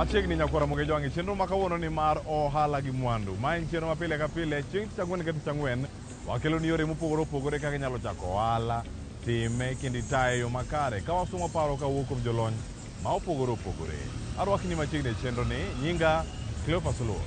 Machiegni nyakwara Moge Jwang' e chenro ma kawuono ni mar ohala gi mwandu. Ma en chenro ma pile ka pile chieng' tich ang'wen ka tich ang'wen wakelo ni yore mopogore opogore kaka inyalo chako ohala, time kendo itaye e yo makare ka wasumo paro kawuok kuom jolony ma opogore opogore. Arwakni machiegni e chenro ni, nyinga Cleophas Oluoch.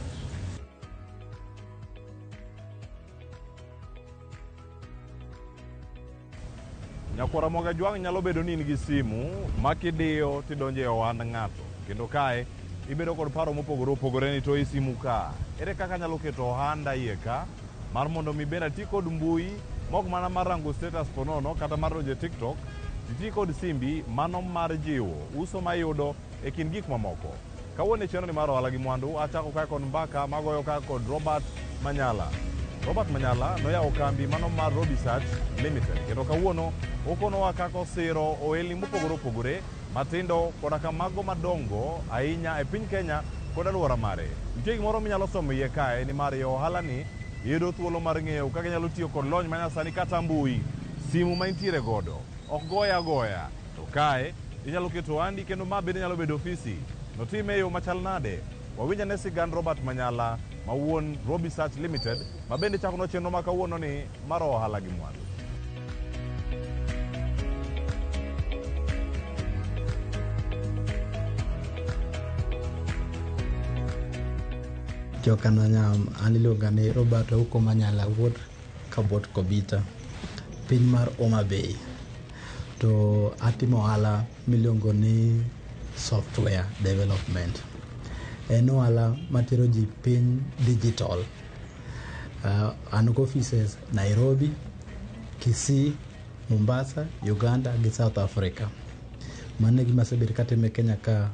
Nyakwara Moga Jwang' nyalo bedo ni in gi simu ma kidiyo tidonjo e ohand ng'ato kendo kae ibedo kod paro mopogore opogore ni to e simu ka ere kaka anyalo keto ohanda iye ka mar mondo mi bende ati kod mbui mok mana mar rango status ponono kata mar donjo e TikTok iti kod simbi mano mar jiwo uso ma iyudo e kind gik mamoko. Kawuono e chenro ni mar ohala gi mwandu, achako kae kod mbaka magoyo ka kod Robert Manyala. Robert Manyala noyawo kambi mano mar Robisearch Limited kendo kawuono okonowa kaka osiro ohelni mopogore opogore matindo koda ka mago madongo ahinya e piny Kenya kod alwora mare. Nitie gimoro minyalo somo iye kae nimar e ohala ni iyudo thuolo mar ng'eyo kaka inyalo tiyo kod lony manyasani kata mbui, simu ma intiere godo ok goye agoya to kae Inyalo keto ohandi kendo ma bende nyalo bedo ofisi. Notime e yo machal nade? Wawinj ane sigand Robert Manyala ma wuon Robisearch Limited ma bende chakonwa chenro ma kawuono ni mar ohala gi mwandu. Jokananyam, an iluonga ni Robert Ouko Manyala wuod Kabot Kobita, piny mar Homa Bay. To atimo ohala miluongo ni software development. En ohala matero ji piny digital. An gi offices Nairobi, Kisii, Mombasa, Uganda gi South Africa. Mano e gima asebedo katimo e Kenya ka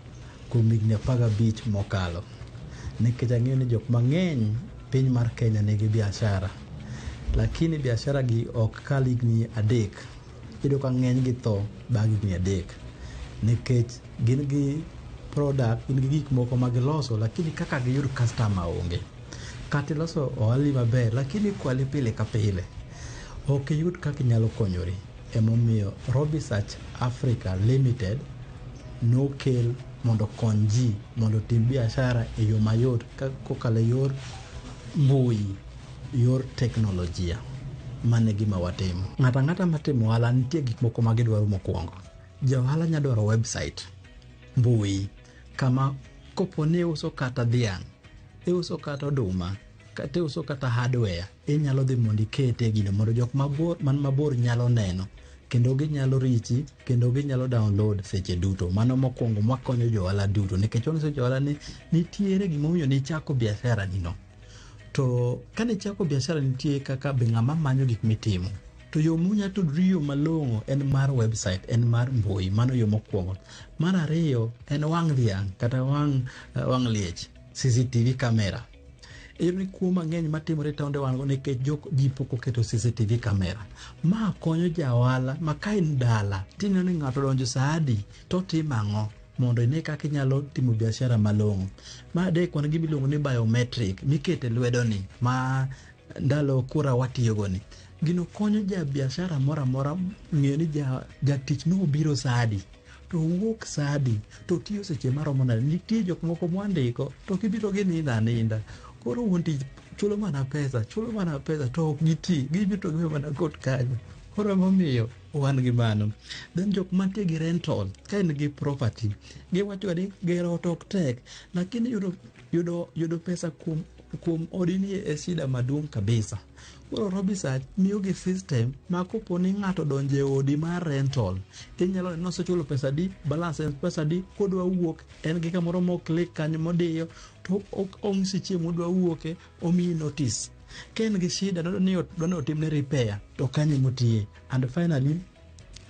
kuom higni 15 mokalo. Nikech ang'eyo ni jok mang'eny piny mar Kenya nigi biashara. Lakini biashara gi ok kal higni 3. Iyudo ka ng'eny gi tho bang' higni 3. Nikech gin gi product, gin gi gik moko ma giloso lakini kaka giyud customer onge. Kata iloso ohalani maber lakini ikwali pile ka pile. Ok iyud kaka inyalo konyori. Emomiyo Robisearch Africa Limited nokel mondo okony ji mondo otim biashara e yo mayot kokalo e yor mbui, yor teknolojia. Mano e gima watimo. Ng'ato ang'ata matimo ohala nitie gik moko ma gidwaro mokwongo. Ja ohala nyalo dwaro website, mbui, kama kopo ni iuso kata dhiang', iuso kata oduma, kata iuso kata hardware, inyalo dhi mondo ikete gino mondo jok mabor man mabor nyalo neno kendo ginyalo richi kendo ginyalo download seche duto. Mano mokwongo mwakonyo jo ohala duto nikech wanyiso jo ohala ni nitiere gimomiyo nichako biashara ni no. To kane ichako biashara nitie kaka be ng'ama manyo gik mitimo. To yo munya tudri yo malong'o en mar website, en mar mbui, mano yo mokwongo. Mar ariyo en wang' dhiang' kata wang' liech, CCTV camera. Iyudo ni kuo mang'eny matimore e taonde wan go nikech jok ji pok oketo CCTV camera. Ma konyo ja ohala ma ka in dala tineno ni ng'ato odonjo sa adi to otimo ang'o mondo ine kaka inyalo timo biashara malong'o. Mar adek wan gi gima iluongo ni biometric mikete lwedo ni ma ndalo kura watiyogo ni. Gino konyo ja biashara moro amora ng'eyo ni jatich nobiro sa adi to owuok sa adi to otiyo seche maromo nade. Nitie jok moko mwandiko to gibiro ginindo aninda. Koro wuon tich chulo mana pesa, chulo mana pesa to ok giti, gibiro to giwe mana kot kanyo. Koro emomiyo wan gi mano. Then jok mantie gi rental, ka in gi property, giwacho ni gero ot ok tek, lakini yudo pesa kuom odi ni e shida maduong' kabisa. Koro Robisearch miyo gi system ma kopo ni ng'ato odonjo e odi mar rental, inyalo neno ni osechulo pesa adi, balance en pesa adi, kodwa wuok en gi kamoro mo click kanyo modiyo to onyisi chieng' modwa wuoke, omiyi notice. Ka en gi shida ni odwa ni otimne repair to kanyo emotiye. And finally,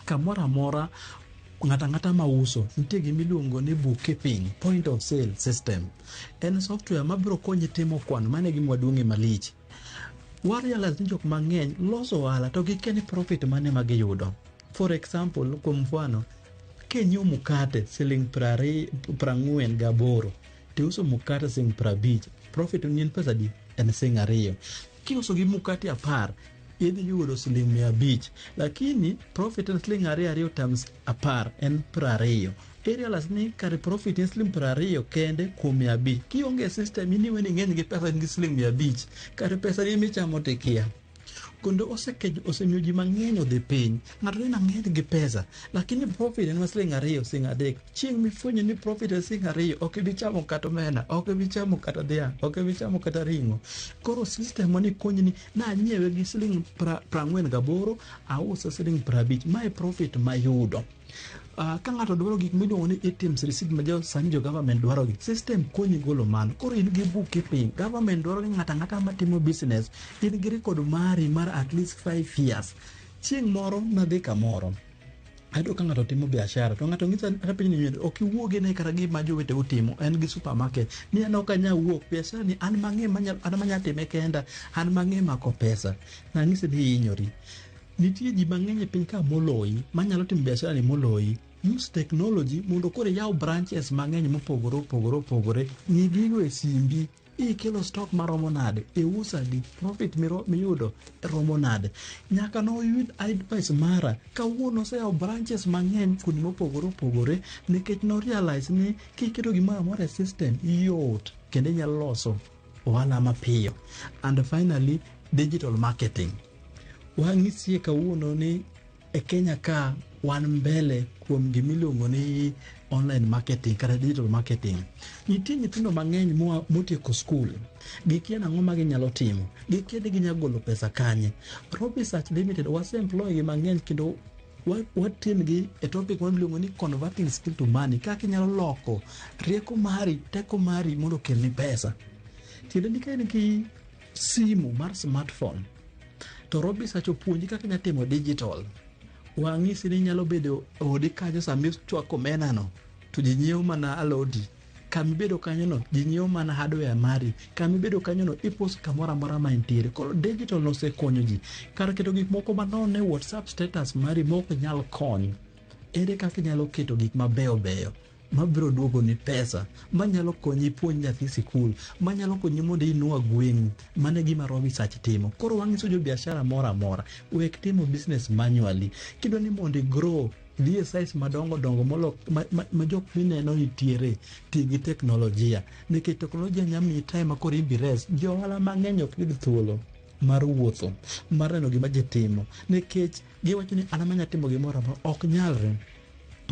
kamoro amora ng'ato ang'ata mauso nitie gima iluongo ni bookkeeping, point of sale system. En software mabiro konyi timo kwan, mano e gima waduong'e malich. Wa realize ni jok mang'eny loso ohala to gikia ni profit mane ma giyudo. For example, kuom mfano, kinyiewo mkate siling 48 tiuso mkate siling 50, profit ni en pesa adi? En siling 2. Kiuso gi mkate 10, idhi yudo siling 500, lakini profit en siling 2 2 times 10 en 20. I realize ni kare profit en siling 20 kende kuom 500. Kionge system in iwe ni ing'eny gi pesa in gi siling 500. Kare pesa ni michamo tikia. Kendo osemiyo ji mang'eny odhi piny. Ng'ato neno ang'eny gi pesa, lakini profit en ma siling 2, siling 3. Chieng' mifwenyo ni profit en siling 2, ok ibi chamo kata omena, ok ibi chamo kata dhiang', ok ibi chamo kata ring'o. Koro system mani konyi ni nanyiewe gi siling 48, ause siling 50. Mae profit mayudo. Ka ng'ato dwaro gik miluongo ni items receipt ma jo sani jo government dwaro gi, system konyi golo mano. Koro in gi bookkeeping, government dwaro ni ng'ato ang'ata matimo business in gi record mari mar at least 5 years. Chieng' moro nadhi kamoro, ayudo ka ng'ato timo biashara to ng'ato ng'isa kata piny ni ok iwuogi ne kata gima joweteu timo, en gi supermarket ni an ok anyal wuok biashara ni an mang'e manyalo, an manyalo time kenda, an mang'e mako pesa. Nang'ise ni ihinyori. Nitie ji mang'eny e piny ka moloyi, manyalo timo biashara ni moloyi. Use technology mondo koro iyaw branches mang'eny mopogore opogore opogore. Ng'i gigo e simbi. Ikelo stock maromo nade, iuso adi, profit miyudo romo nade. Nyaka noyud advice mara. Kawuono oseyawo branches mang'eny kuonde mopogore opogore nikech no realize ni kiketo gimoro amora e system yot kendo inyalo loso ohala mapiyo. And finally, digital marketing. Wang'isie kawuono ni e Kenya ka wan mbele kuom gimiluongo ni online marketing kata digital marketing. Nitie nyithindo mang'eny motieko skul, gikia nang'o ma ginyalo timo, gikia ni ginyalo golo pesa kanye. Robisearch Limited wase employ gi mang'eny kendo watrain gi e topic miluongo ni converting skill to money, kaka inyalo loko rieko mari, teko mari mondo okelni pesa. Tiende ni ka in gi simu mar smartphone to Robisearch opuonji kaka inyalo timo digital. Wang'isi ni inyalo bedo e odi kanyo sama ichwako omena no to ji nyiewo mana alodi. Kamibedo kanyo no ji nyiewo mana hardware mari. Kamibedo kanyo no ipost kamoro amora ma intiere. Koro digital nosekonyo ji. Kar keto gik moko manono e WhatsApp status mari mok nyal kony. Ere kaka inyalo keto gik mabeyo beyo mabiro duogo ni pesa, manyalo konyi puonj nyathi sikul, manyalo konyi mondo inua gweng'u. Mano e gima Robisearch timo. Koro wang'iso jo biashara moro amora, wek timo business manually. Kidwa ni mondo i grow, dhi e size madongo dongo molo ma jok mineno nitiere, ti gi teknolojia. Nikech teknolojia nyalo miyi time ma koro in rest. Jo ohala mang'eny ok yud thuolo mar wuotho, mar neno gima ji timo. Nikech giwacho ni an ema timo gimoro amora, ok nyalre.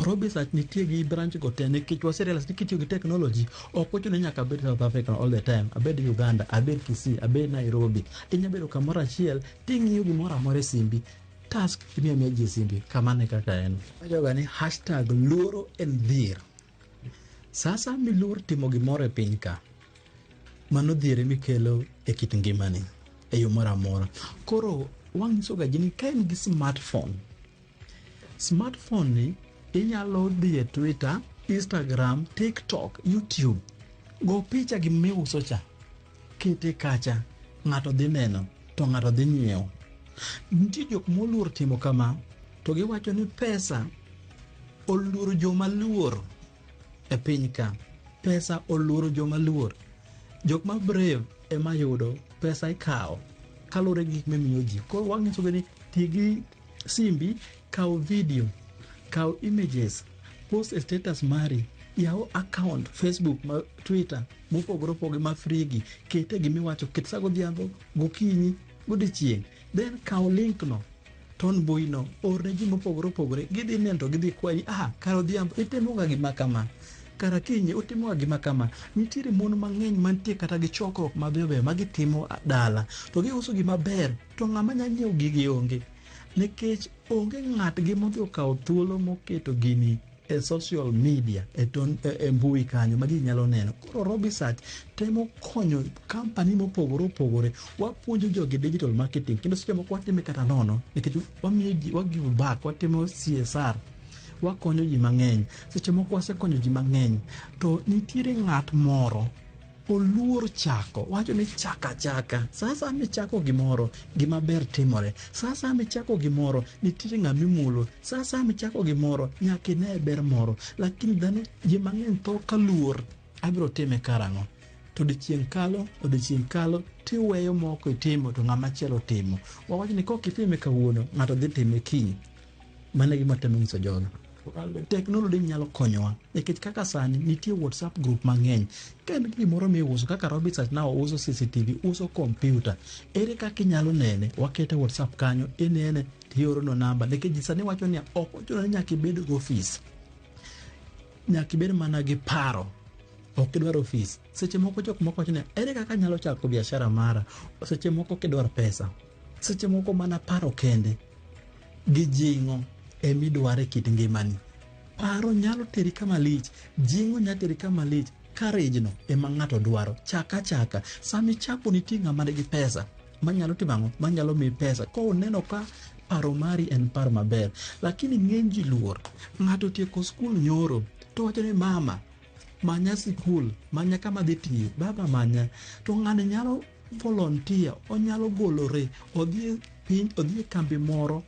Robisearch nitie gi branch go te nikech wase realize ni kitiyo gi technology ok ochuno ni nyaka abed South Africa all the time, abed Uganda, abed Kisii, abed Nairobi. Inya bedo kamoro achiel ting'iyo gimoro amora e simbi. Task imiyo amiya ji e simbi, kamano e kaka en. Wachoga ni hashtag luoro en dhier. Sasa miluor timo gimoro e piny ka, mano dhier emikelo e kit ngimani e yo moro amora. Koro wang'iso ga ji ni ka in gi smartphone, smartphone ni inyalo dhi e Twitter, Instagram, TikTok, YouTube. Go picha gimiuso cha, kete kacha, ng'ato dhi neno to ng'ato dhi nyiewo. Nitie jok moluor timo kama to giwacho ni pesa oluoro joma luor e piny ka. Pesa oluoro joma luor. Jok ma brave ema yudo pesa ikawo kaluwore gi gik mimiyo ji. Koro wang'iso gi ni ti gi simbi, kaw video, kaw images, post e status mari, yaw account Facebook ma Twitter mopogore opogore ma free gi, kete gimiwacho, ket sa godhiambo, gokinyi, godiochieng'. Then kaw link no ton mbui no, orne ji mopogore opogore, gidhi neno to gidhi kwayi, ah, kar odhiambo itimo ga gima kama, kar akinyi utimo ga gima kama. Nitiere mon mang'eny mantie kata gi chokruok mabeyo beyo ma gitimo dala, to giuso gima ber, to ng'ama nya nyiewo gigi onge. Nikech onge ng'atgi modhi okawo thuolo moketo gini e social media, e mbui kanyo ma ji nyalo neno. Koro Robisearch temo konyo company mopogore opogore. Wapuonjo jogi digital marketing kendo seche moko watime kata nono nikech wamiyo ji, wa give back, watimo CSR. Wakonyo ji mang'eny. Seche moko wasekonyo ji mang'eny. To nitiere ng'at moro oluor chako, wacho ni chaka chaka. Sa asaya michako gimoro, gima ber timore. Sa asaya michako gimoro, nitiere ng'ama imulo. Sa asaya michako gimoro, nyaka ine ber moro. Lakini dhano, ji mang'eny tho ka luor. Abiro time karang'o? To odiochieng' kalo, odiochieng' kalo, tiweyo moko itimo to ng'ama chielo timo. Wawacho ni kok itime kawuono, ng'ato dhi time kiny. Mano e gima atemo nyiso jogi. Teknoloji nyalo konyowa nikech kaka sani nitie WhatsApp group mang'eny. Ka en gimoro miuso kaka Robinsons now uso CCTV, uso kompyuta, ere kaka inyalo nene? Wakete WhatsApp kanyo, inene tiorono namba nikech ji sani wacho niya ok ochuno ni nyaka ibed gi ofis, nyaka ibed mana gi paro, ok idwar ofis. Seche moko jok moko wacho niya ere kaka anyalo chako biashara mara, seche moko ok idwar pesa, seche moko mana paro kende gi jing'o emidwaro e kit ngimani. Paro nyalo teri kama lich, jing'o nyalo teri kama lich, courage no ema ng'ato dwaro. Chaka chaka, sama ichako nitie ng'ama nigi pesa manyalo timo ang'o? Manyalo miyi pesa. Koneno ka paro mari en paro maber, lakini ng'eny ji luor. Ng'ato otieko skul nyoro to wacho ni mama manya sikul, manya kama adhi tiyo, baba manya. To ng'ani nyalo volunteer, onyalo golore, odhi e piny, odhi e kambi moro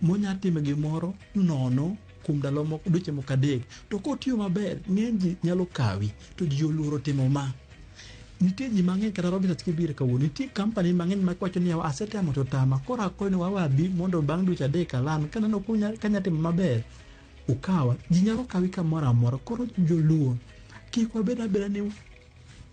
monya timo gimoro nono kuom ndalo moko, dweche moko adek. To kotiyo maber, ng'eny ji nyalo kawi, to ji oluoro timo ma. Nitie ji mang'eny kata Robinson kibiro kawuono, nitie company mang'eny ma wacho ni asetemo to tama, koro akwayo ni wawe abi mondo bang' dweche adek alan, kaneno kanya timo maber, ukawa. Ji nyalo kawi kamoro amora. Koro joluo, kik wabed abeda ni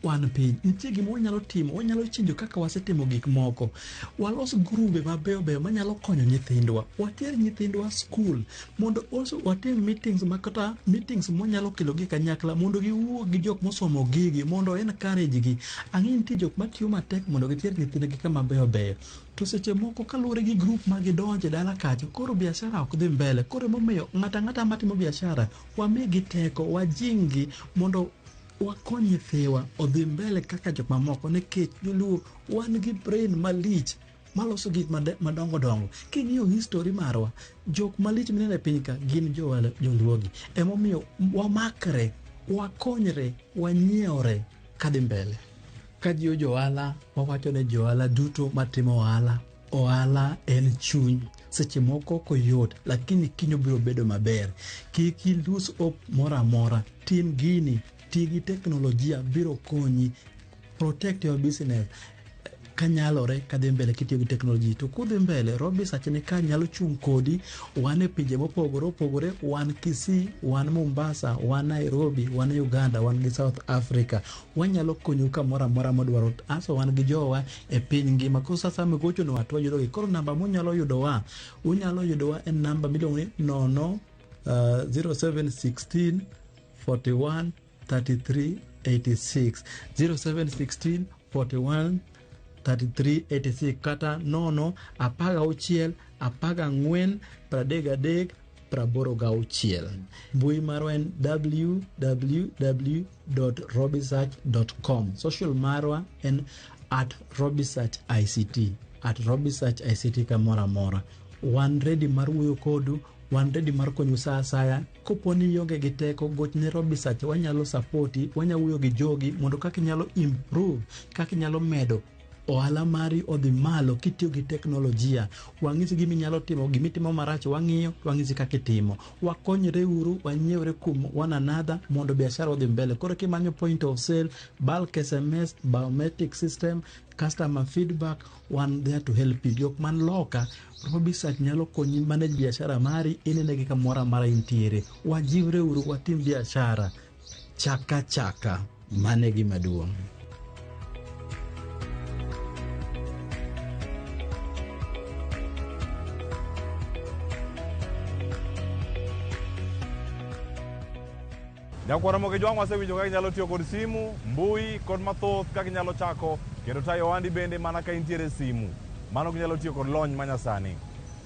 wan piny. Nitie gima wanyalo timo, wanyalo chenjo kaka wasetimo gik moko. Walos grube mabeyo beyo manyalo konyo nyithindwa. Water nyithindwa skul mondo also watim meetings ma kata meetings mwanyalo kelo gi kanyakla mondo giwuo gi jok mosomo gigi mondo encourage gi. Ang'e nitie jok matiyo matek mondo giter nyithindgi kama beyo beyo. To seche moko kaluwore gi group ma gidonje dala kacha, koro biashara ok dhi mbele. Koro emomiyo ng'ato ang'ata matimo biashara, wamigi teko, wajing gi mondo wakony nyithiwa odhi mbele kaka jok mamoko, nikech joluo wan gi brain malich maloso gik madongo dongo. King'iyo history marwa, jok malich mineno e piny ka gin joluogi. Emomiyo wamakre, wakonyre, wanyiewre kadhi mbele. Ka jiwo johala, wawacho ne johala duto matimo ohala, ohala en chuny. Seche moko ok oyot, lakini kiny obiro bedo maber. Kik i lose hope moro amora. Tim gini, ti gi teknolojia biro konyi. Protect your business kanyalore kadhi mbele kitiyo gi teknoloji. To kudhi mbele, Robisearch ni ka nyalo chung' kodi. Wan e pinje mopogore opogore, wan Kisii, wan Mombasa, wan Nairobi, wan Uganda, wan gi South Africa. Wanyalo konyou kamoro amora modwaro. Aso wan gi jowa e piny ngima. Koro sasa migochonwa to wayudogi. Koro namba munyalo yudowa, unyalo yudowa en namba miluongo ni 0 0716 41 33 86, 0716 41 33 86 kata 0 16 14 33 86. Mbui marwa en www.robisearch.com. Social marwa en at Robisearch ICT, at Robisearch ICT kamoro amora. Wan ready mar wuoyo kodu, wan ready mar konyu sa asaya. Kopo ni ionge gi teko, gochne Robisearch, wanyalo sapoti, wanyalo wuoyo gi jogi mondo kaka inyalo improve, kaka inyalo medo ohala mari odhi malo kitiyo gi teknolojia. Wang'isi gima inyalo timo, gima itimo marach wang'iyo, wang'isi kaka itimo. Wakonyre uru, wanyiewre kuom one another mondo biashara odhi mbele. Koro kimanyo point of sale, bulk SMS, biometric system, customer feedback, wan there to help you. Jok man loka, Robisearch nyalo konyi manage biashara mari, inene gi kamoro amora intiere. Wajiwre uru, watim biashara. Chaka chaka, mano e gima duong'. Nyakwara Ramogi Jwang' wasewinjo kaka inyalo tiyo kod simu, mbui kod mathoth kaka inyalo chako kendo tayo ohandi bende mana ka intiere e simu. Mano ginyalo tiyo kod lony manyasani.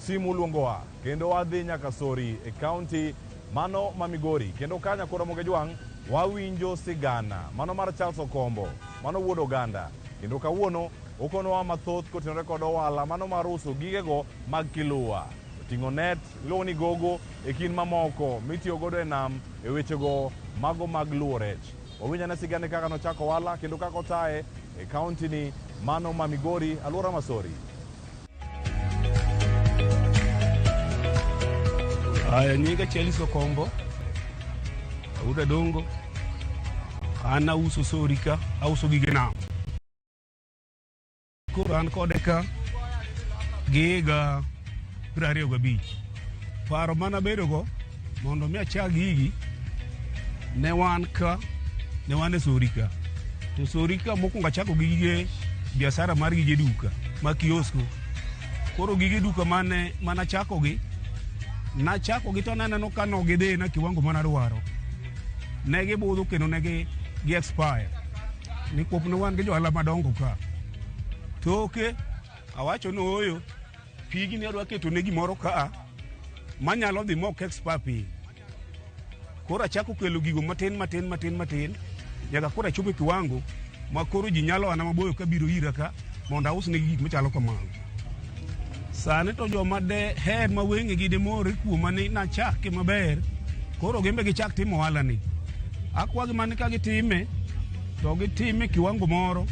Simu luongowa kendo wadhi nyaka Sori e kaunti mano ma Migori kendo ka Nyakwar Ramogi Jwang' wawinjo sigana mano mar Charles Okombo mano wuod oganda kendo kawuono okonowa mathoth kotenore kod ohala mano mar uso gigego mag kiluwa. Oting'o net iluongo ni gogo e kind mamoko mitiyo godo e nam e wechego mago mag luwo rech. Wawinj ane sigane kaka nochako ohala kendo kaka otaye e kaunti ni mano ma Migori, alwora ma Sori. Aya, nyinga Charles Okombo, Auda Dongo, an auso sori ka, auso gige nam. Koro an kode ka gi higa 25. Paro mana bedogo Mondo mi achak gigi, ne wan ka, ne wan e sori ka. To sori ka mokwongo achako gi gige biashara mar gige duka, ma kiosko. Koro gige duka mane manachakogi, nachakogi to naneno ka nogidhi na kiwango manadwaro. Ne gibudho kendo ne gi expire. Nikwop ne wan gi johala madongo ka. Toke, awacho ni ooyo, pigni adwa keto ne gimoro ka manyalo dhi mok expire piyo. Koro achako kelo gigo matin matin matin matin nyaka koro achopo e kiwango ma koro ji nyalo ana maboyo kabiro ira ka mondo ausnegi gik machalo kamago. Sani to joma de her ma wengegi de more kuoma ni nachake maber, koro gin be gichak timo ohala ni. Akwagi mana ka gitime to gitime kiwango moro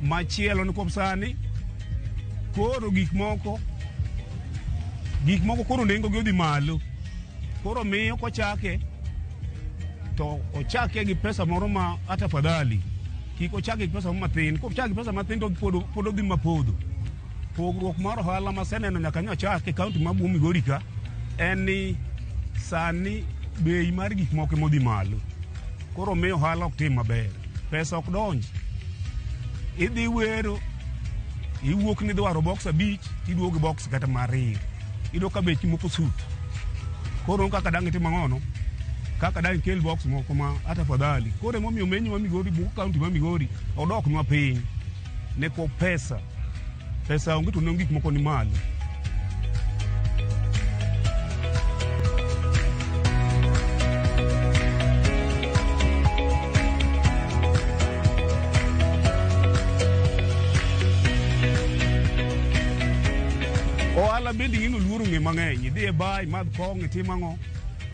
machielo nikwop sani koro gik moko koro nengo gi odhi malo. Koro miyo kochake to ochake gi pesa moro ma hata afadhali. Kik ochake gi pesa moro mathin. Kochake gi pesa mathin to pod odhi mapodho. Pogruok mar ohala maseneno nyaka nyo chak e kaunti ma Migori ka en ni sani bei mar gik moko emodhi malo. Koro miyo ohala ok tim maber. Pesa ok donj. Idhi wero, iwuok ni dwaro box 5, tiduogo gi box kata mar 2. Iyudo ka bech moko sut. Koro kaka dang' itim ang'ono, kaka dang' ikel box moko ma hata afadhali. Koro emomiyo menyo ma Migori, kaunti ma Migori odoknwa piny. Neko pesa. Pesa onge to nengo gik moko ni malo. Ohala bende ing'e ni oluoro ng'e mang'eny. Idhi e bar, imadh kong'o, itim ang'o.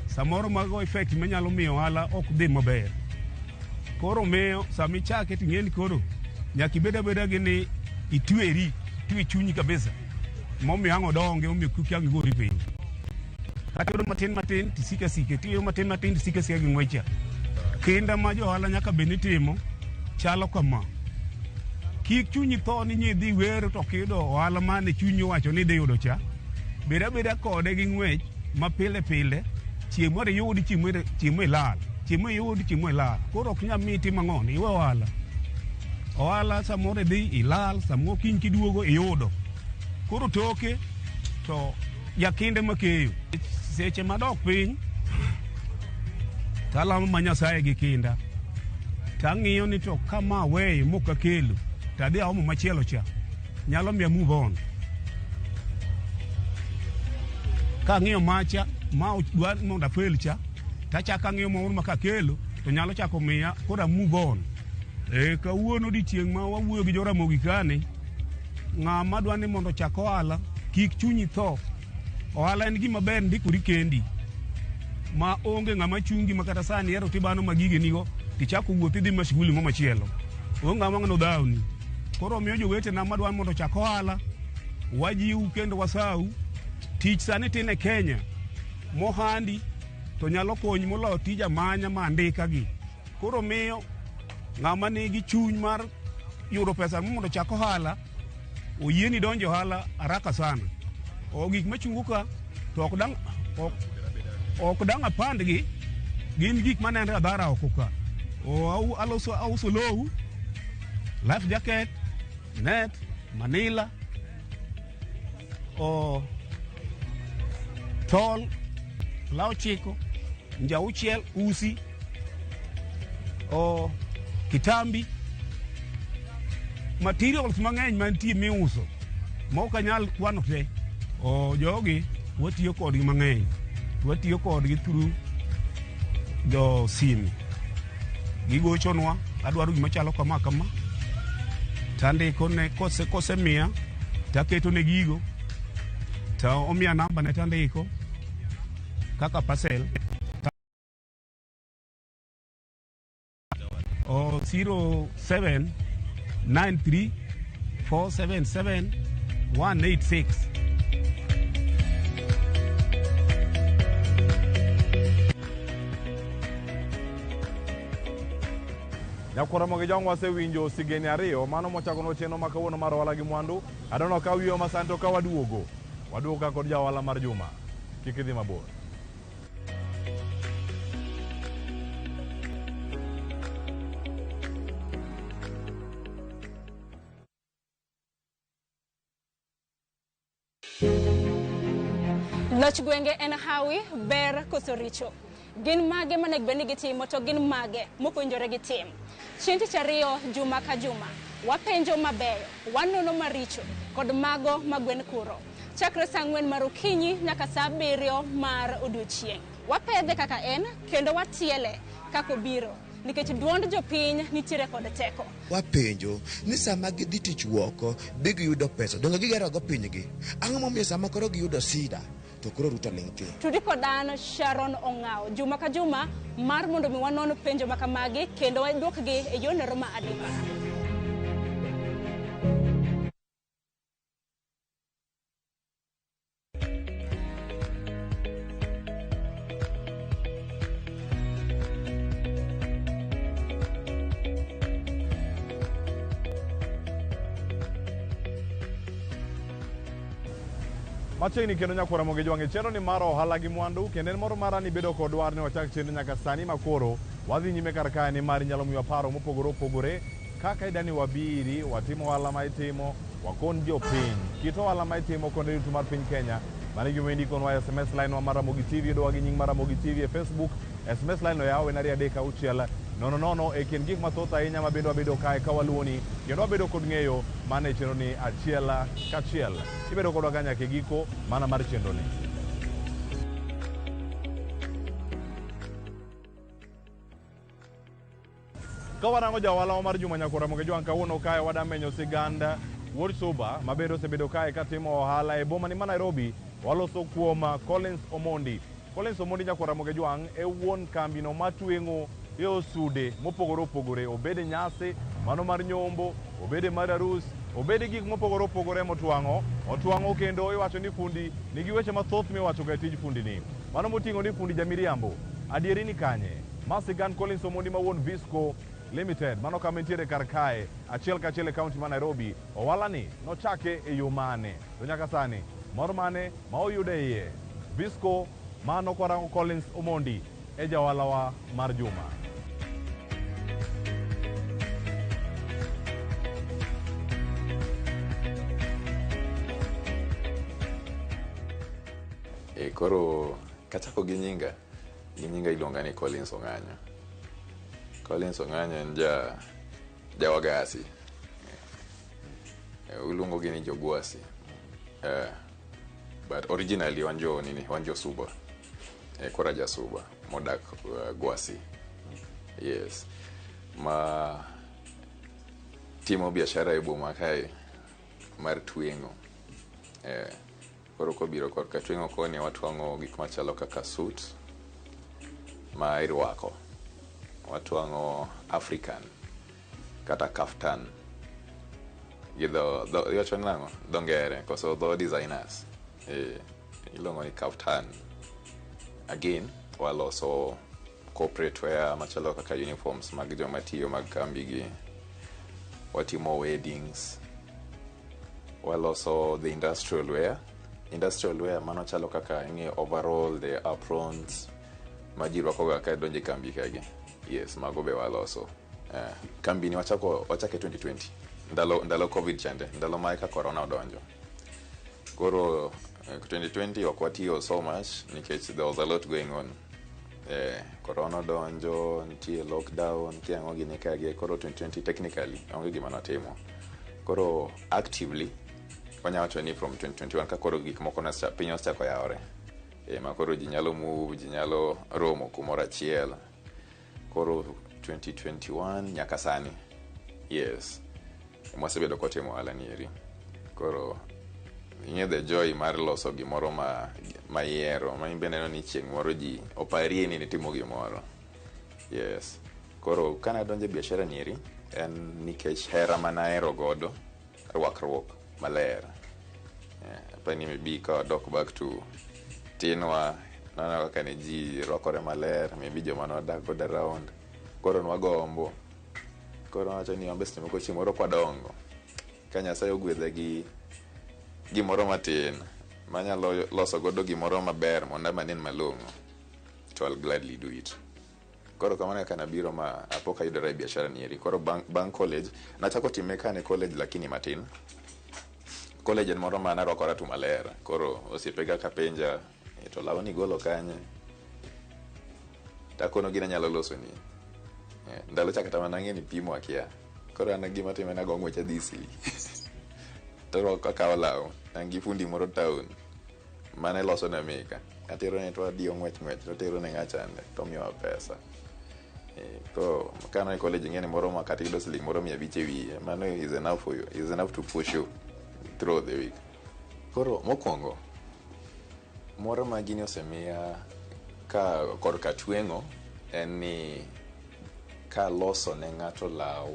Samoro mago effect manyalo miyo ohala ok dhi maber. Koro miyo sama ichake to ing'e ni koro nyaka ibed abeda gi ni itweri, itwe chunyi kabisa. Momiyo ang' odonge, momiyo kik ang' igori piny. Kata iyudo matin matin tisiko asika, tiyudo matin matin tisiko asika gi ng'wecha. Kinda ma jo ohala nyaka bed ni timo chalo kama. Kik chunyi tho ni idhi wero to ok iyudo ohala mane chunyi owacho ni idhi yudo cha. Bed abeda kode gi ng'wech ma pile pile, chieng' moro iyudi, chieng' moro ilal. Chieng' moro iyudi, chieng' moro ilal. Koro ok nyal miyi itim ang'o, iwe ohala. Ohala samoro idhi ilal, samoro kiny kiduogo iyudo. Koro toke to jakinde makeyo. Seche madok piny, talamo ma Nyasaye gi kinda. Tang'iyo ni to kama aweyo mok akelo, tadhi aomo machielo cha, nyalo miya move on. Kang'iyo macha, ma dwa mondo afel cha, tachako ang'iyo moro ma kakelo, to nyalo chako miya koro a move on. Kawuono odiochieng' ma wawuoyo gi Joramogi kani, ng'ama dwa ni mondo ochak ohala, kik chunyi tho. Ohala en gima ber ndikori kendi. Ma onge ng'ama chungi ma kata sani ihero tibano ma gige nigo, tichako wuoth idhi ma shughuli mo machielo. Onge ng'ama ng'ano dhawni. Koro miyo jowetena madwa mondo ochak ohala, wajiw kendo wasau, tich sani tin e Kenya, mohandi to nyalo konyi moloyo tij amanya ma andika gi. Koro miyo ng'ama nigi chuny mar yudo pesa mondo ochak ohala, oyieni donjo ohala haraka sana. O gik machungo ka to ok dang' apandgi, gin gik manenre adhara oko ka. O aloso auso low, life jacket, net, manila, o tol, law 9, nja 6, usi, o kitambi, materials mang'eny mantie miuso ma ok anyal kwano te. O jogi watiyo kodgi mang'eny, watiyo kodgi through jo simu. Gigochonwa, adwaro gima chalo kama kama, tandiko ne kosemiya taketo ne gigo, to omiya namba ne tandiko kaka parcel. O 07 93 477 186. Nyakwar Ramogi Jong wasewinjo sigeni 2 mano mochakonwa chenro ma kawuono mar ohala gi mwandu. Adono ka wiwa masani to ka waduogo, waduogo ka kod ja ohala mar juma. Kik idhi mabor. Loch gwenge en hawi, ber koso richo? Gin mage monego bed ni gitimo to gin mage mok owinjore gitim? Chieng' tich ariyo juma ka juma, wapenjo mabeyo, wanono maricho kod mago ma gwen kuro. Chakre saa 4 mar okinyi nyaka saa 7 mar odiochieng'. Wapedhe kaka en kendo watiele kaka obiro nikech duond jopiny nitiere kod teko. Wapenjo ni sama gidhi tich woko bi giyudo pesa, donge gigerogo pinygi? Ang'o momiyo sama koro giyudo sida to koro Ruto ling' thi? Tudi kod an Sharon Ong'awo juma ka juma mar mondo mi wanon penjo ma kamagi kendo waduokgi e yorno ma adimba. Machiegni kendo nyakwara Ramogi Jwang' e chenro ni mar ohala gi mwandu kendo en moro mara ni bedo kod dwar ni wachak chenro nyaka sani makoro wadhi nyime kar kae ni mar inyalo miwa paro mopogore opogore kaka idani wabiri watim ohala ma itimo wakon jopiny kit ohala ma itimo kod duto mar piny Kenya. Mano e gima indikonwa e SMS line wa mar Ramogi TV, yudowa gi nying mar Ramogi TV e Facebook. SMS line no yaw en 236 00 e kind gik mathoth ahinya ma bende wabedo kae ka waluwoni kendo wabedo kod ng'eyo mana e chenro ni achiel kachiel. Ibedo kodwa ka nyaka e giko mana mar chenro ni. Ka warango jaohala mar Juma Nyakwar Ramogi Jwang' kawuono kae wadamenyo sigand wuod Suba ma bende osebedo kae katimo ohala e boma ni ma Nairobi. Waloso kuom Collins Omondi. Collins Omondi Nyakwar Ramogi Jwang' e wuon kambino matweng'o e osude mopogore opogore, obed nyasi mano mar nyombo, obed mar arus, obed gik mopogore opogore motwang'o. Otwang'o kendo iwacho ni fundi nigi weche mathoth miwacho ga e tij fundi ni. Mano moting'o ni fundi jamiriambo. Adieri ni kanye? Ma sigand Collins Omondi ma wuon Visco Limited mano kama entiere kar kae achiel kachiel e kaunti ma Nairobi. Ohala ni nochake e yo mane? To nyaka sani mor mane ma oyudo e iye? Visco mano kwarango Collins Omondi e jaohalawa mar juma. E, koro kachako gi nyinga, iluonga ni Collins Ong'anyo. Collins Ong'anyo en ja jawagasi. E, uluongo gi ni jogwasi. But originally wan jo nini, wan jo Suba. E, koro aja Suba modak Gwasi. Yes. Ma timo biashara e boma kae mar tweng'o. Koro kobiro korka tweng'o koni watwang'o gik machalo kaka suit ma irwako. Watwang'o African kata kaftan gi dho iwacho ni nang'o? Dho ngere koso dho designers. E, iluongo ni kaftan. Again, waloso corporate wear machalo kaka uniforms mag joma tiyo mag kambi gi. Watimo weddings. Waloso the industrial wear. Industrial wear mano chalo kaka ing'eyo overall, the aprons ma ji rwakoga ka donjo e kambi kagi. Yes, mago be waloso. Kambi ni wachako wachake 2020 ndalo COVID chande, ndalo ma eka corona odonjo. Koro 2020 ok watiyo so much nikech there was a lot going on. Corona odonjo, nitie lockdown, kia ang'o gini kagi. Koro 2020 technically onge gima notimo. Koro actively wanya wacho ni from 2021 ka koro gik moko piny osechako yawore. E, ma koro ji nyalo move, ji nyalo romo kumoro achiel. Koro 2021 nyaka sani. Yes. Mwasebedo kotimo ohala ni eri. Koro ing'e the joy mar loso gimoro ma ihero ma in be neno ni chieng' moro ji oparie ni nitimo gimoro. Yes. Koro kane adonjo e biashara ni eri en nikech hera manahero godo rwakruok maler. Apani maybe ka wadok back to tinwa naneno kaka ne ji rwakore maler, maybe joma nwadak godo around. Koro nwagombo. Koro nawacho ni wan be seche moko chieng' moro kwadongo, ka Nyasaye ogwedha gi gimoro matin manyalo loso godo gimoro maber mondo ama anen malong'o, to I'll gladly do it. Koro kamano kaka nabiro ma apo kayudora e biashara ni eri. Koro bang' college, nachako time ka an e college lakini matin. College en moro ma narwakora tu maler. Koro osiepega ka penja, To lawni igolo kanye? Takono gini anyalo losoni. Ndalo cha kata mana ang'e ni pimo akia. Koro an gima timre nago ng'wech adhi Eastleigh. To akawo law, an gi fundi moro town mane loso ne mika. Aterone to adiyo ng'wech ng'wech to otero ne ng'achande to omiyowa pesa. Koro kane e college ing'e ni moro ma kata iyudo siling moro 500 e wiye, mano is enough for you, is enough to push you through the week. Koro mokwongo, moro ma gini osemiya ka korka tweng'o en ni kaloso ne ng'ato law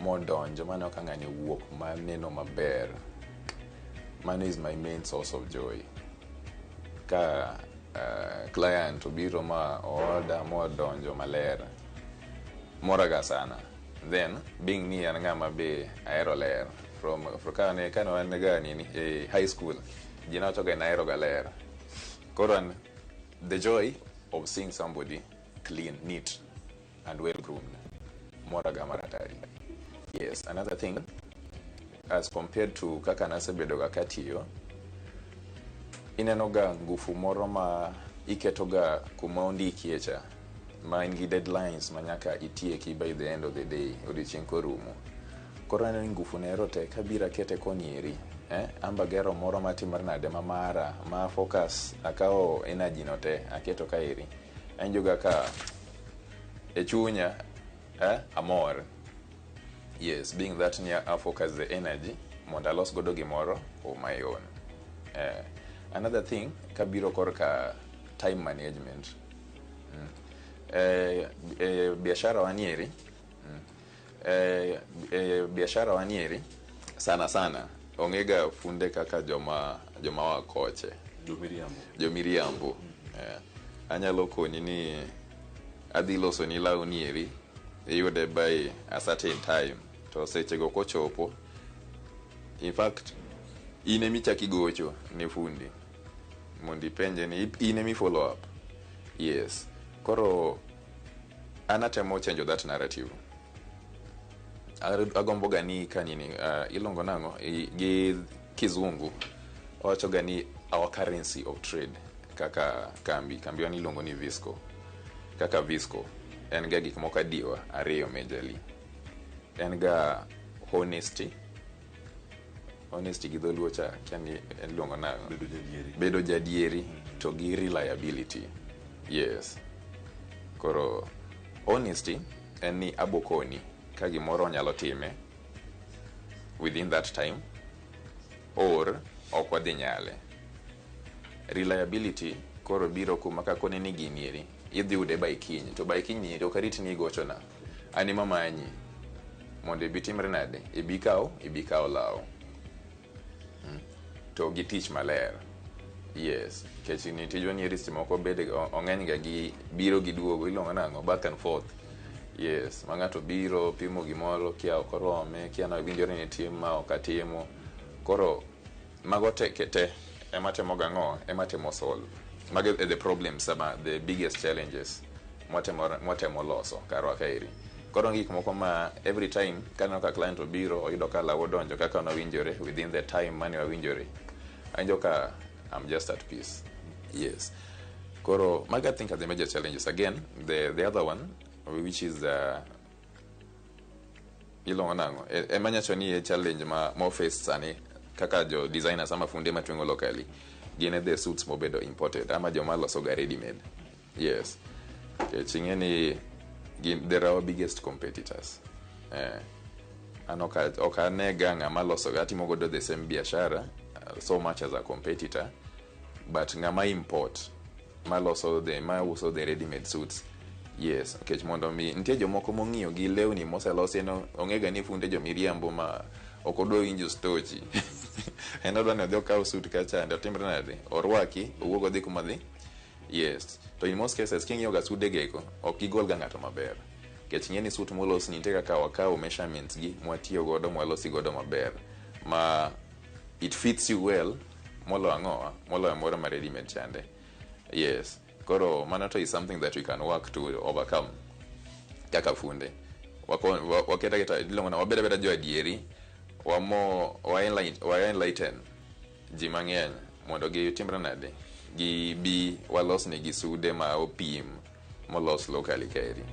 modonjo maneno ka ng'ani owuok maneno maber, mano is my main source of joy. Ka client obiro ma order modonjo maler, moraga sana. Then being ni an ng'ama be ahero ler from kane wan ga nini e high school, ji ne wacho ga ni ahero ga ler. Koro an the joy of seeing somebody clean, neat and well groomed moraga maratari. Yes, another thing as compared to kaka nasebedo ga katiyo, ineno ga ngufu moro ma iketo ga kuma ondikie cha ma in gi deadlines ma nyaka itieki by the end of the day, odiochieng' korumo. Koro aneno ni ngufu nero te kabiro akete koni eri, amba gero moro matimore nade ma mara ma focus akawo energy no te aketo kaeri, awinjo ga ka e chunya amor. Yes, being that ni a focus the energy mondo alos godo gimoro on my own. Another thing kabiro korka time management. Biashara wanieri biashara wanieri sana sana ong'e funde kaka joma wakoche Jomiriambo. Jomiriambo. Anyalo koni ni adhi loso ni law nieri iyude by a certain time, to sechego kochopo, in fact in emichako igocho ne fundi mondo ipenje ni in emi follow up. Yes, koro an atemo change that narrative. Agombo ga ni ka nini, iluongo nang'o gi kizungu wacho ga ni our currency of trade kaka kambi wan iluongo ni Visco. Kaka Visco en ga gik moko adiwa ariyo majorly. En ga honesty. Honesty gi dholuo cha kia ni iluongo nang'o? Bedo jadieri. Bedo jadieri to gi reliability. Yes. Koro honesty en ni abokoni ka gimoro nyalo time within that time or ok wadhi nyale. Reliability koro biro kuma kakone ni gini eri idhi yude by kiny, to by kiny ni eri ok arit ni igochona, an ema manyi mondo ibi timre nade, ibi kaw law. To gi tich maler. Yes, nikech ni tijwa ni eri seche moko bede ong'eny ga gi biro gi duogo, iluongo nang'o, back and forth. Yes, ma ng'ato biro pimo gimoro kia ok orome, kia nawinjore ni tim ma ok atimo. Koro mago te te ema temo gang'o, ema temo solve. Mago e the problems ama the biggest challenges mwatemo loso karwa kaeri. Koro gik moko ma every time kaneno ka client obiro oyudo ka law odonjo kaka nawinjore within the time mane wawinjore, awinjo ka I'm just at peace. Yes. Koro mago I think are the major challenges. Again, the other one which is iluongo nang'o, ema nyacho ni e challenge ma mo face sani kaka jo designers ama funde matweng'o locally gin the suits mobedo imported ama joma loso ga ready made. Yes, nikech ing'e ni gin they're our biggest competitors. An ok anega ng'ama loso ga atimo godo the same biashara so much as a competitor, but ng'ama import maloso the mauso the ready made suits. Yes, nikech mondo mi nitie jomoko mong'iyo gi lewni moselosi, en ong'e ga ni funde jomiriambo ma ok odwa winjo stochi, en odwa ni odhi okaw suit kachande otimre nade, orwaki owuog odhi kuma dhi. Yes, to in most cases king'iyo ga sude geko ok gigol ga ng'ato maber, nikech ing'e ni suit molos ni nitie kaka wakawo measurements gi mwatiyo godo mwalosi godo maber ma it fits you well moloyo ang'owa moloyo moro ma ready made chande. Yes, koro mano to is something that we can work to overcome kaka funde. Waketa keta iluongo na wabed abeda jo adieri, wamo wa enlighten ji mang'eny mondo gitimre nade. Gi bi walos negi sude ma opim molos locally kaeri.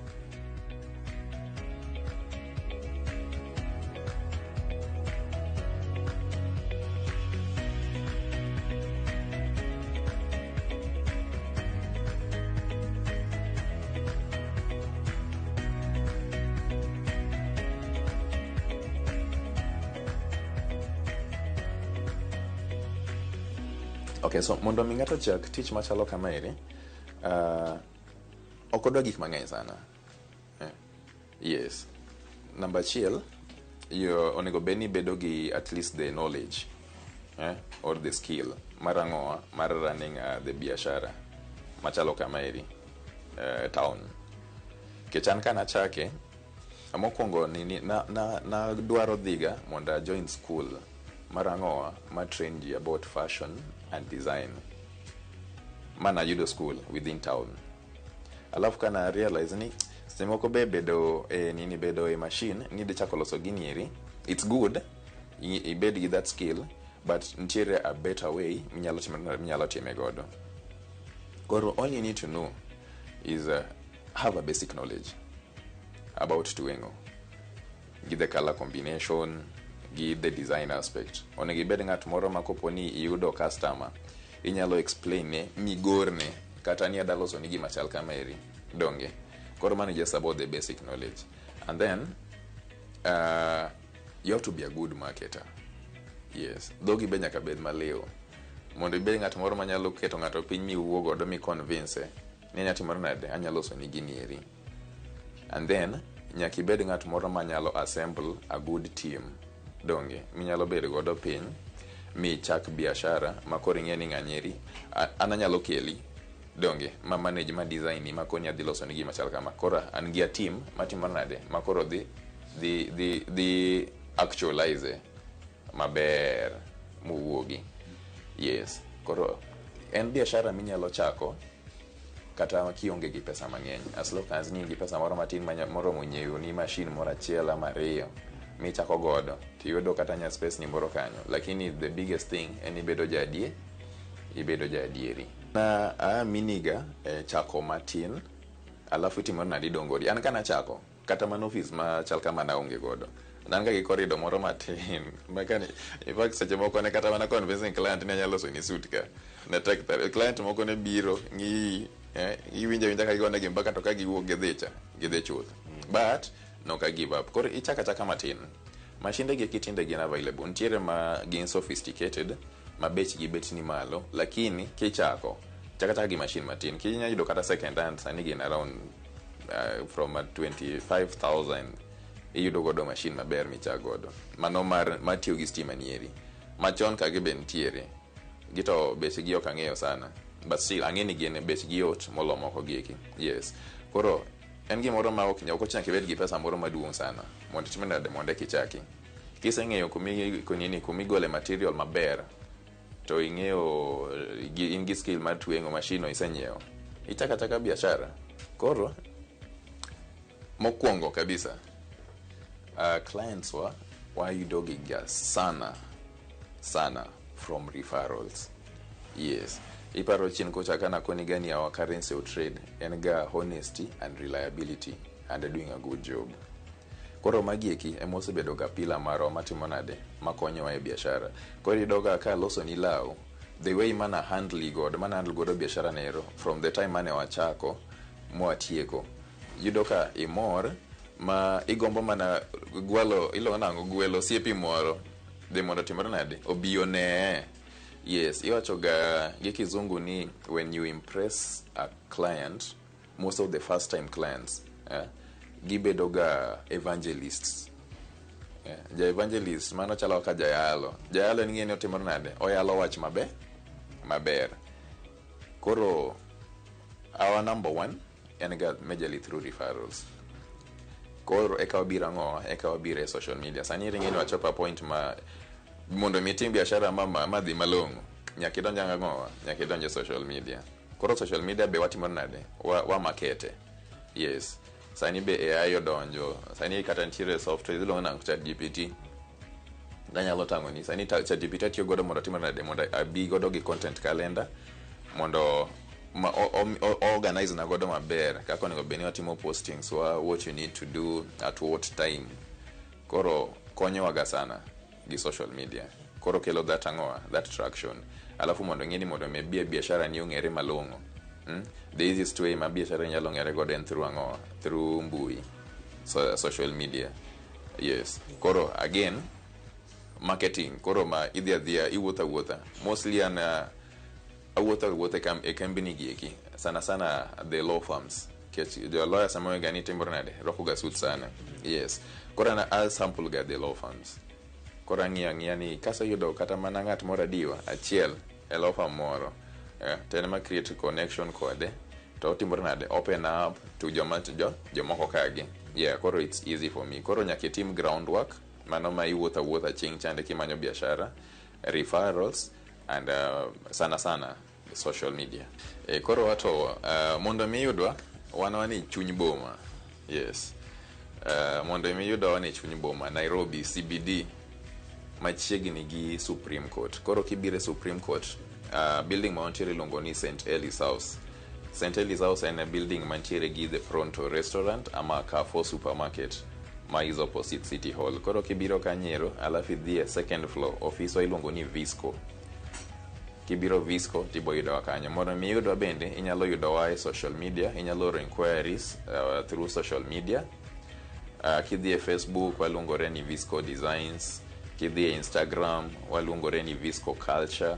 Okay, so mondo mi ng'ato ochak tich machalo kamaeri, ok odwa gik mang'eny sana. Yes. Namba achiel, yo onego bed ni ibedo gi at least the knowledge, or the skill mar ang'owa mar running the biashara machalo kamaeri town. Nikech an kanachake, mokwongo nini na dwaro dhiga mondo a join school mar ang'owa ma train ji about fashion and design. Mana yudo school within town. Alafu kana realize ni seche moko be bedo e nini, bedo e machine ni idhi chako loso gini eri, it's good ibed gi that skill, but nitiere a better way minyalo time godo. Koro all you need to know is have a basic knowledge about tweng'o gi the color combination gi the design aspect. Onego ibed ng'at moro ma kopo ni iyudo customer, inyalo explain ne migorne kata ni adwa loso ni gima chal kamaeri, donge? Koro mano just about the basic knowledge. And then you have to be a good marketer. Yes, dhogi be nyaka bed maliw mondo ibed ng'at moro manyalo keto ng'ato piny miwuo godo, mi convince ni anya timore nade, anyalo loso ni gini eri. And then nyaka ibed ng'at moro manyalo assemble a good team, donge? Minyalo bedo godo piny michak biashara ma koro ing'e ni ng'anyeri an anyalo keli, donge, ma manage, ma design ni, ma koni adhi loso ni gima chal kama. Koro an gi a team matimo nade, ma koro dhi actualize maber mowuogi. Yes, koro en biashara minyalo chako kata kionge gi pesa mang'eny, as long as ni in gi pesa moro matin moromo nyiewo ni machine moro achiel ama ariyo michako godo, tiyudo kata nya space ni moro kanyo. Lakini the biggest thing en ibedo jaadie, ibedo jaadieri. Na aaminiga e chako matin, alafu itimo nade, idongori. An kanachako, kata mana ofis machal kama naonge godo, nan ga gi corridor moro matin makani. In fact, seche moko ne kata mana convincing client ni anyalo loso ni suit ka ne tek. Client moko ne biro ng'iyi, iwinjo awinja ka gigone gi mbaka, to ka giwuok gidhi cha gidhi chuth, but nok a give up. Koro ichako achaka matin. Mashinde gi eki tinde gin available, nitiere ma gin sophisticated ma bechgi bet ni malo, lakini kichako, chaka chaka gi machine matin kinya yudo kata second hand. Sani gin around from 25,000 iyudo godo machine maber michak godo, mano mar matiyo gi stima nieri. Machon ka gi be nitiere gi, to bechgi ok ang'eyo sana, but still ang'e ni gin bechgi yot molo moko gi eki. Yes, koro en gimoro ma ok ochuno nyaka ibed gi pesa moro maduong' sana mondo itim nade, mondo eka ichaki. Kiseng'eyo kumi kunini kumigole material maber, to ing'eyo in gi skill mar tweng'o, machine no isenyiewo, ichako achaka biashara. Koro mokwongo kabisa, clients wa wayudo giga sana sana from referrals. Yes, iparo chien kocha kana koni gani, our currency of trade en ga honesty and reliability and doing a good job. Koro magi eki ema osebedo ga pillar marwa matimo nade, makonyowa e biashara. Koro iyudo ga ka aloso ni law, the way mana handle godo, mana handle godo biashara nero from the time mane wachako mwatieko, yudo ka imor ma igombo mana gwalo, iluongo nang'o, gwelo osiepi moro dhi mondo otimre nade, obi onee. Yes, iwacho ga gi kizungu ni when you impress a client, most of the first time clients, gibedo ga evangelists. Ja evangelist mano chalo kaka jayalo. Jayalo en ng'e ni otimore nade, oyalo wach maber maber. Koro our number one en ga majorly through referrals. Koro eka wabiro ang'o, eka wabiro e social media. Sani ring'e ni wachopo a point ma mondo mi itim biashara ma dhi malong'o, nyaka idonj ang'o, nyaka idonj e social media. Koro social media be watimo nade, wa markete. Yes, sani be AI odonjo. Sani kata nitiere software iluongo nang'o, Chat GPT. Nanyalo tang'o ni sani Chat GPT atiyo godo mondo atim nade, mondo abi godo gi content calendar. Mondo ma, o organize na godo maber kaka onego bed ni watimo postings wa, what you need to do at what time. Koro konyowaga sana gi social media. Koro kelo that ang'owa, that traction. Alafu mondo ng'e ni mondo mi biashara ni ong'ere malong'o, The easiest way ma biashara nyalo ng'ere godo en through ang'owa? Through mbui, so, social media. Yes. Koro again, marketing. Koro ma idhi adhiya, iwuotho awuotha. Mostly an awuotho awuotha e kembni gi eki, sana sana the law firms, nikech jo lawyer sama ga ni timore nade, rwako ga suit sana. Yes. Koro an a sample ga the law firms. Koro ang'iyo ang'iya ni kaseyudo kata mana ng'at moro adiwa achiel e law firm moro, to en ema create connection kode, to otimore nade, open up to joma jo jomoko kagi. Yeah, koro it's easy for me. Koro nyaka itim groundwork, mano ma iwuotho awuotha chieng' chande kimanyo biashara, referrals and sana sana social media. Koro wato mondo mi yudwa, wan wan e chuny boma. Yes, mondo mi yudwa, wan e chuny boma, Nairobi CBD, machiegni gi Supreme Court. Koro kibiro e Supreme Court, building ma wantiere iluongo ni St Elis House. St Elis House en a building mantiere gi the Pronto restaurant ama Carrefour supermarket ma is opposite City Hall. Koro kibiro kanyero, alafu idhi e second floor, ofiswa iluongo ni Visco. Kibiro Visco tibo yudowa kanyo. Mondo mi yudwa bende, inyalo yudowa e social media. Inyalo oro inquiries through social media. Kidhi e Facebook, waluongore ni Visco Designs. Kidhi e Instagram, waluongore ni Visco Culture.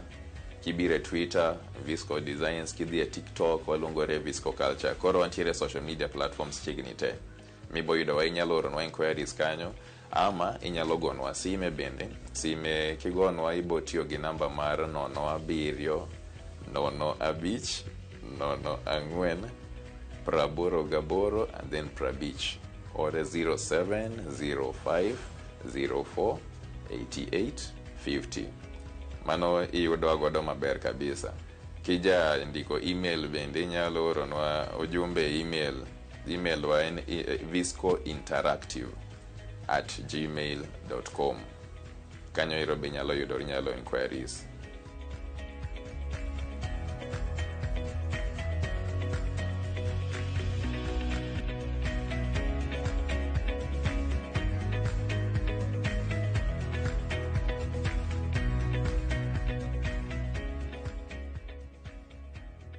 Kibiro e Twitter, Visco Designs. Kidhi e TikTok, waluongore Visco Culture. Koro wantiere e social media platforms chiegni te mibo yudowa. Inyalo oronwa inquiries kanyo ama inyalo gonwa sime bende. Sime kigonwa, ibo tiyo gi namba mar 07 05 04 88 and then 50, or 07 05 04 88 50. Mano iyudowa godo maber kabisa. Kija ndiko email bende, inyalo oronwa ujumbe e email. Email wa en viscointeractive@gmail.com. Kanyo ero be nyalo yudo, inyalo inquiries.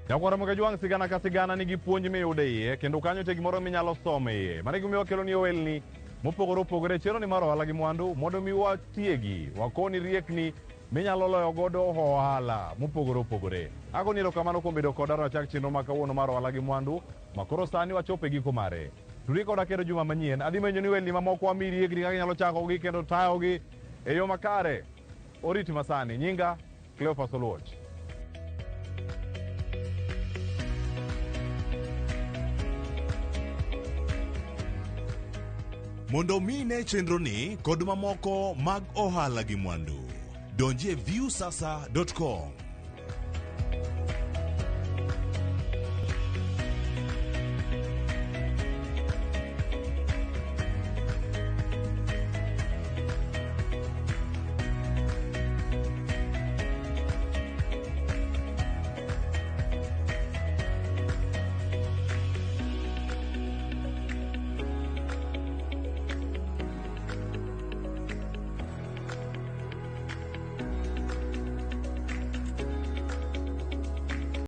Nyakwara Mogajwang', sigana ka sigana nigi puonj miyudo e iye, kendo kanyo nitie gimoro minyalo somo e iye. Mano e gimomiyo wakelo ni ohelni mopogore opogore e chenro ni mar ohala gi mwandu, mondo mi watiegi, wakoni riekni minyalo loyo godo ohala mopogore opogore. Agoni erokamano kuom bedo koda wachak chenro ma kawuono mar ohala gi mwandu, ma koro sani wachopo e giko mare. Tudri koda kendo juma manyien. Adhi menyo ni ohelni mamoko, wamiyi riekni kaka inyalo chakogi kendo tayogi e yo makare. Oriti masani. Nyinga Cleophas Oluoch. Mondo mi ine chenroni kod mamoko mag ohala gi mwandu, donjie viewsasa.com.